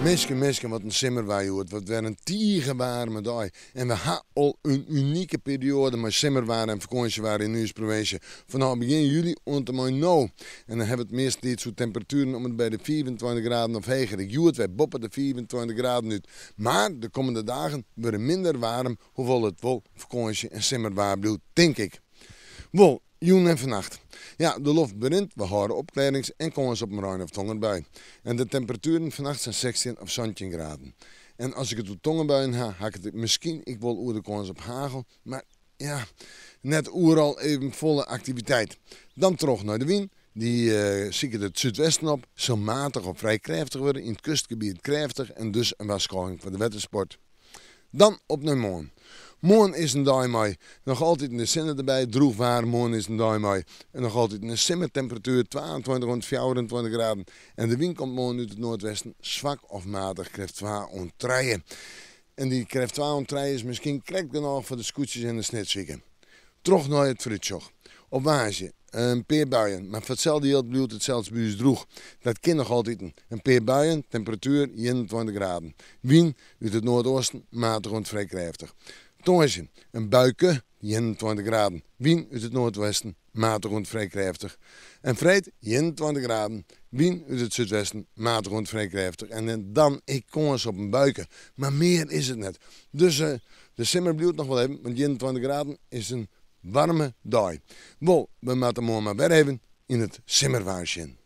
Minsken, minsken, wat in simmerwaar hjoed. Wat wer in tige waarme dei. En we ha al in unike perioade mei simmerwaar en fakânsjewaar yn ús provinsje. Fanôf begjin july oant en mei no. En dan ha we it meastentiids oer temperatueren om en by de 25 graden of heger. Ek hjoed wer boppe de 25 graden út. Mar de kommende dagen wurde minder waarm, hoewol it wol fakânsje en simmerwaar bliuwt, tink ik. Wol, jûn en fannacht. Ja, de loft berint, we hâlde opklearrings en kâns op in rein of tongerbui. En de temperatueren fannacht sa'n 16 of 17 graden. En as ik it oer tongerbuien ha, ha ik it miskien ek wol oer de kâns op hagel, mar ja, net oeral even folle aktiviteit. Dan troch nei de wyn. Dy siket it súdwesten op, sil matich of frij krêftich wurde, yn it kustgebiet krêftich en dus in warskôging foar de wettersport. Dan op nei moarn. Moarn is in dei mei noch altyd de sinne derby, drûch waar. Moarn is in dei mei noch altyd in simmertemperatuer, 22 oant 24 graden. En de wyn komt moarn út it noardwesten, swak of matich, krêft 2 oant 3. En dy krêft 2 oant 3 is miskien krekt genôch foar de skûtsjes en de Snitswike. Troch nei it foarútsjoch. Op woansdei in pear buien, mar foar itselde jild bliuwt it sels by ús drûch. Dat kin noch altiten. In pear buien, temperatuer 21 graden. Wyn út it noardeasten, matich oant frij krêftich. Tongersdei in buike, 21 graden. Wyn út it noardwesten, matich oant frij krêftich. En freed 21 graden, wyn út it súdwesten, matich oant frij krêftich. En dan ek kâns op in buike, mar mear is it net. Dus de simmer bliuwt noch wol even, want 21 graden is in waarme dei. Wol, we moatte moarn mar wer even yn it simmerwaar sjen.